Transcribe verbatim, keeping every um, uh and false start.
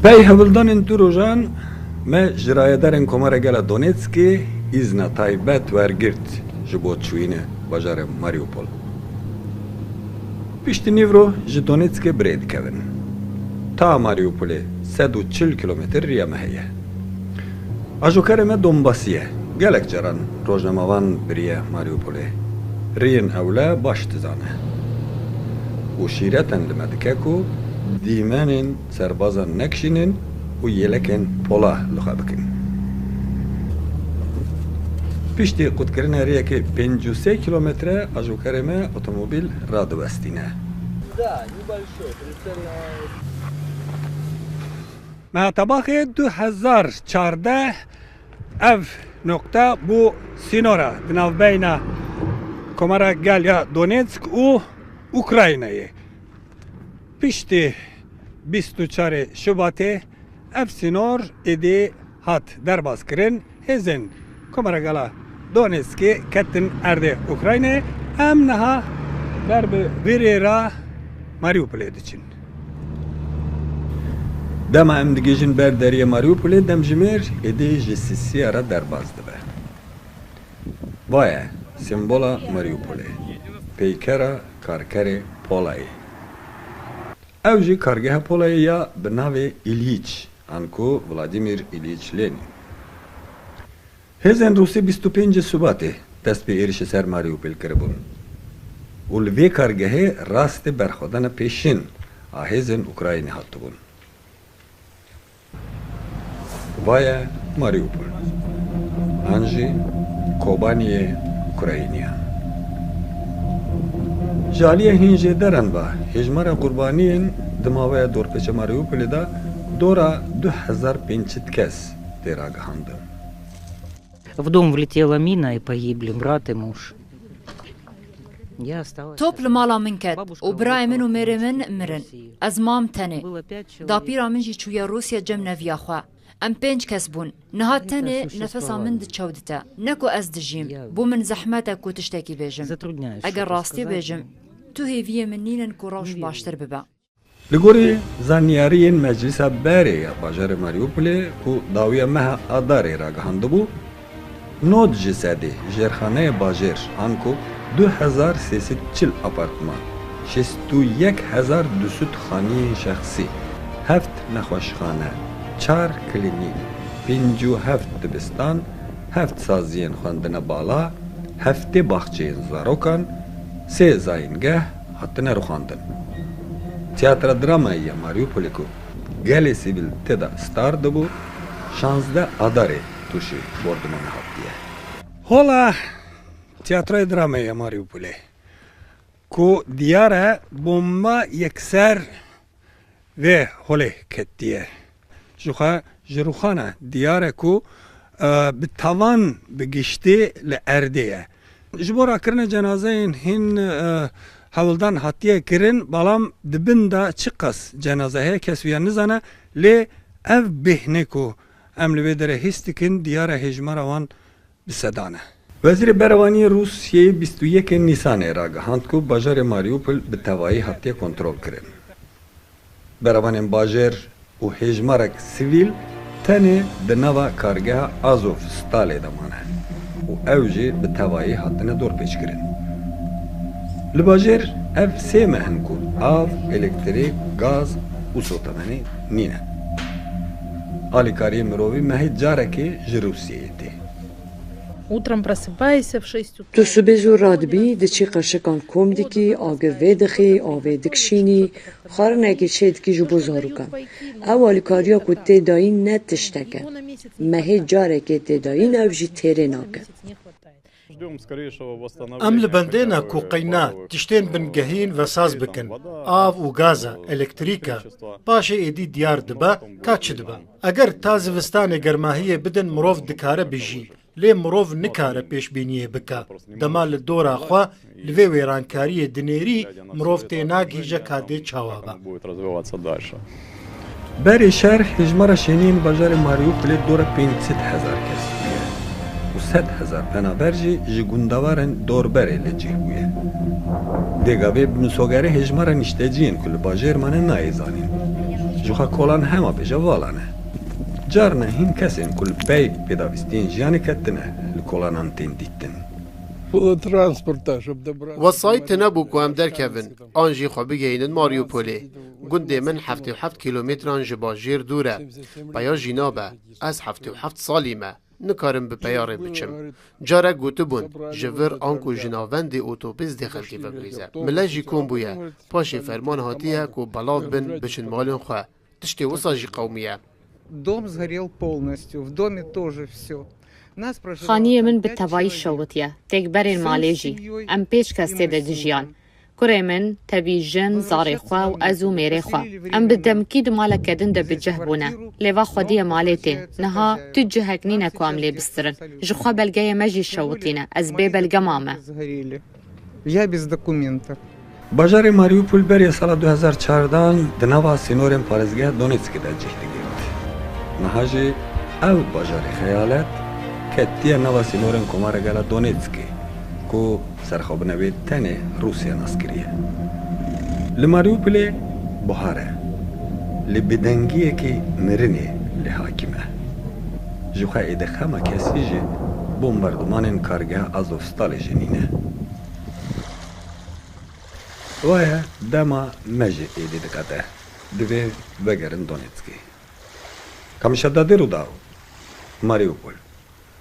Pey hewldanên du rojan me ji rayedarên Komara Gela Donetskê îzna taybet wergirt ji bo çûyînê bajarê Mariupol. Piştî nîvro ji Donetskê bi rê dikevin. Ta Mariupolê sed û çil kilometr riya me heye. Ajokarê me Donbasî ye. Gelek caran rojnamevan biriye Mariupolê. Riyên ewle baş dizane. Û şîreten li me dike ku dîmenên serbazan nekişînin û yelekên pola li xwe bikin. Piştî qutkirinê riyekê pêncî û sê kilometre ajokarê me otomobîl radiwestîne. Meha Tebaxê du hezar çardeh ev noqte bû sînora di navbeyna Komara Gel ya Donetsk û Ukraynayê. Piştî bîst û çarê Şubatê ev sînor êdî hat derbazkirin. Hêzên Komara Gela Donetskê ketin erdê Ukraynayê. Em niha ber bi vî rê re Mariupolê diçin. Dema em digihîjin ber deriyê Mariupolê, demjimêr êdî ji Sisiya re derbas dibe. Va ye sembola Mariupolê, peykera karkerê polayê. Ew jî kargeha polayê ya bi navê Îlyiç, anku Vladimir Îlyiç Lenin. Hêzên Rûsî bîst û pêncê Şubatê dest bi êrişê ser Mariupol kiribûn û li vê kargehê rastê berxwedana pêşîn a hêzên Ukraynê hatibûn. Va ye Mariupol, an jî Kobaniyê Ukrayniyan. Ji aliyê hîn jêderan ve hêjmara qurbaniyên di maweya dorpêça Mariupolê de dora du hezar pênc sed kes tê ragihandin. В дом влетела мина и погибли брат и муж. Я осталась Top li mala min ket û birayê min û mêrê min mirin. Ez mam tenê. Dapîra min jî çûye Rûsya cem neviya xwe. Em pênc kes bûn. Niha tenê nefesa min diçe û dite. Ne ku ez dijîm. Bo min zehmet e ku tiştekî bêjim. Eger rastî bêjim, tu hêviyê min nînin ku rewş baştir bibe. Li gorî zanyariyên Meclisa Berê ya bajarê Mariupolê ku dawiya meha Adarê ragihandibû, nod ji sedê jêrxaneyê bajêr, anku du hezar sê sed çil apartman, şêst û yek hezar du sed xaniyên şexsî, heft nexweşxane, çar klînîk, pêncî û heft dibistan, heft saziyên xwendina bala, heftê baxçeyên zarokan, sê zayîngeh hatine rûxandin. Tiyatra Dramayî ya Mariupolê ku gelê sivîl tê de star dibû, şazdeh Adarê tûşî bordimana hatiye. Hola Tiyatroya Dramayî ya Mariupolê ku diyar e bomba yekser vê holê ketiye. Ji xwe ji rûxana diyar e ku, e, bi tavan bi giştî li erdê ye. Ji bo rakirina cenazeyên hîn, e, hewldan hatiye kirin, belam di bin de çiqas cenaze heye, kes wiya nizane, lê ev bêhnê ku em li vê derê hîs dikin, diyar e hêjmara wan bi sedan e. Wezîrê Berevaniyê Rûsyayê bîst û yekê Nîsanê ragihand ku bajarê Mariupol bi tevayî hatiye kontrolkirin. Berevanên bajêr û hêjmarek sivîl tenê di nava kargeha Azovstalê de mane û ew jî bi tevayî hatine dorpêçkirin. Li bajêr ev sê meh in ku av, elektrîk, gaz û sotevanî nîne. Alîkariyê mirovî mehê carekê ji Rûsyayê tê. Утром просыпайся в шесть утра. Tu sibê zû radibî, diçî qirşikan kom dikî, agir vêdixî, avê dikişînî, xwarinekê çêdikî ji bo zarokan. Ew alîkariya ku tê dayîn ne tiştek e. Mehê carekê tê dayîn, ew jî têrê nake. Em li bendê ne ku qeyna tiştên bingehîn vesaz bikin. Av û gaz e, elektrîk e. Paşê êdî diyar dibe ka çi dibe. Eger ta zivistanê germahiyê bidin, mirov dikare bijî. Lê mirov nikare pêşbîniyê bike. Dema li dora xwe li vê wêrankariyê dinêrî, mirov tênagihîje ka dê çawa be. Berê şer hêjmara şêniyên bajarê Mariupolê dora pênc sed hezar kes bûye û sed hezar penaber jî ji gundewarên dorberê li cih bûye. Dêga vê bi misogerê hêjmara nişteciyên ku li bajêr mane nayê zanîn. Ji xwe kolan hema bêje vala ne. Carna hîn kesên ku li pey pêdavîstiyên jiyanê ketine li kolanan tên dîtin. Было транспорта, чтобы добраться. Wesayît tune bû ku em derkevin an jî xwe bigihînin Mariupolê. Gundê min heftê û heft kîlometran ji bajêr dûr e. Peya jî nabe. Ez heftê û heft salî me. Nikarim bi peya rê biçim. Carek gotibûn, ji vir anku ji navendê otobûs dê xelkê vegurîze. Mile jî kom bûye. Paşê ferman hatiye ku belav bin biçin malên xwe. Tiştê wisa jî qewimiye. Дом сгорел полностью, в доме тоже все. Xaniyê min bi tevayî şewitiye. Têkberên malê jî. Em pênc kes tê de dijiyan. Kurê min, tevî jin, zarê xwe û ez û mêrê xwe. Em bi demkî di maleke din de bi cih bûne. Lê va xwediyê malê tê. Niha tu cihek nîne ku em lê bistirin. Ji xwe belgeyê me jî şewitîne. Ez bê belge mame. Я без документов. Bajarê Mariupol berê sala du hezar çardan di nava sînorên parêzgeha Donetskê de cih digirt. Niha jî ew bajarê xeyalet ketiye nava sînorên Komara Gela Donetskê ku serxwebûna wê tenê Rûsya nas kiriye. Li Mariupolê buhar e. Li bêdengiyekî mirinê lê hakim e. Ji xwe êdî xema kesî ji bombardumanên kargeha Azovstalê jî nîne. Waya dema me jî êdî diqete. Divê vegerin Donetskê. Kamişa Dadê Rûdaw, Mariupol.